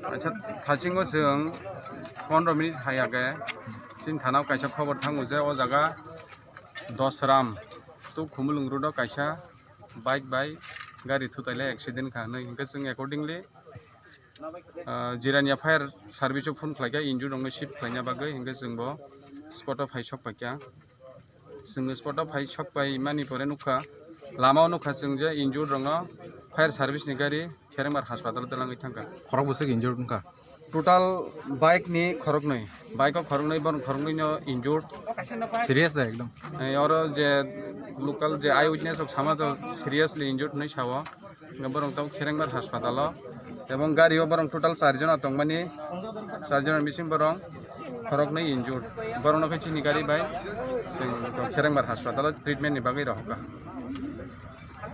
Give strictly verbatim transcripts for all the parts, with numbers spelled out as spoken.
Acha, thachingo chwng pondro minute hai age chini thanao kaisa khobor thango je o jaga Dosram to Khumulwng road o kaisa bike bai gari thutailai accident kha hinwi, hinkhe chwng accordingly, ah, Jirania fire service o phone khlaikha injured rokno shift khlaina bagwi, hinkhe chwngbo spot o phai sok paikha. Chwng spot o phai sok pai mani pore nukha, lama o nukha chwng je injured rokno fire service ni gari Kherengbar hospital o twlangwi thangkha. Khorok bwswk injured wngkha? Total bike ni khoroknwi, bike o khoroknwi, borok khoroknwi no injured. Serious da ekdom? Eh, oro je local je eye witness rok sama to seriously injured hinwi sao. Borok tamo Kherengbar hospital o, ebong gari o borok total char jona tongmani, char jona bising borok khoroknwi injured. Borok no khe chini gari bai chwng Kherengbar hospital o treatment ni bagwi rohorkha.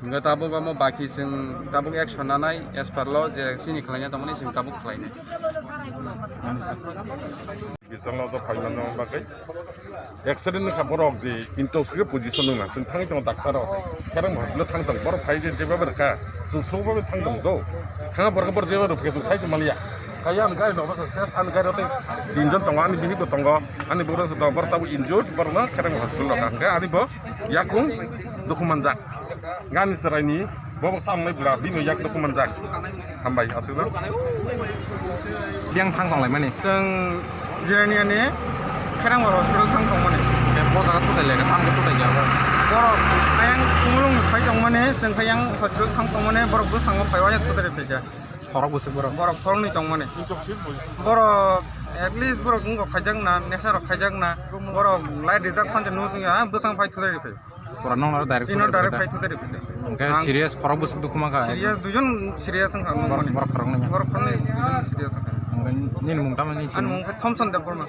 Hingke tabuk omo baki chwng tabuk action nanai as per law je chini khlaina tongmani chwng tabuk khlainai. Bichang no to phaimano bagwi. Accident wngkha borok je into position wngna chwng thangwi tongo doctor rok. Khereng hospital thang tong borok phai je jeba ber kha. Chwng sokba bai thang tong do. Thang borok bor jeba rok phai chwng sai chwng maliya. Kaya ang gari rok bwsa se ang gari rok tei tinjon tongo ani bihik bo tongo. Ani bwrwi se tongo borok tabuk injured borok no Khereng hospital rok hingke ani bo yakung dukhu manjak. Gani chwraini bobo samlai bwla bini yak dukhu manjak. Hambai aswkno. Biyang thang tonglaimani. Chwng Jirania ni Kherengbar hospital thang tongmani. Bo jaga thutai lai kha, thang khe thutai ya. Borok ayang Khumulwng phai tongmani, chwng khe yang hospital thang tongmani, borok bwskango phai o ya thutai phai kha. Khorok bwswk borok. Borok khoroknwi tongmani. Borok at least borok wngkok khaijak na, nesa rok khaijak na, borok light rijak phan je nuk tong ya, bwsang phai thutai phai. Pura nokno direct Chino thutai direct phai. Phai thutai phai. Hingke khorok bwswk dukhu mankha. Serious, duijon serious wngkha. Borok, borok khoroknwi. Borok khoroknwi duijon serious wngkha. Hingke nini mung tamo ni? Ani mung khe Thompson Debbarma.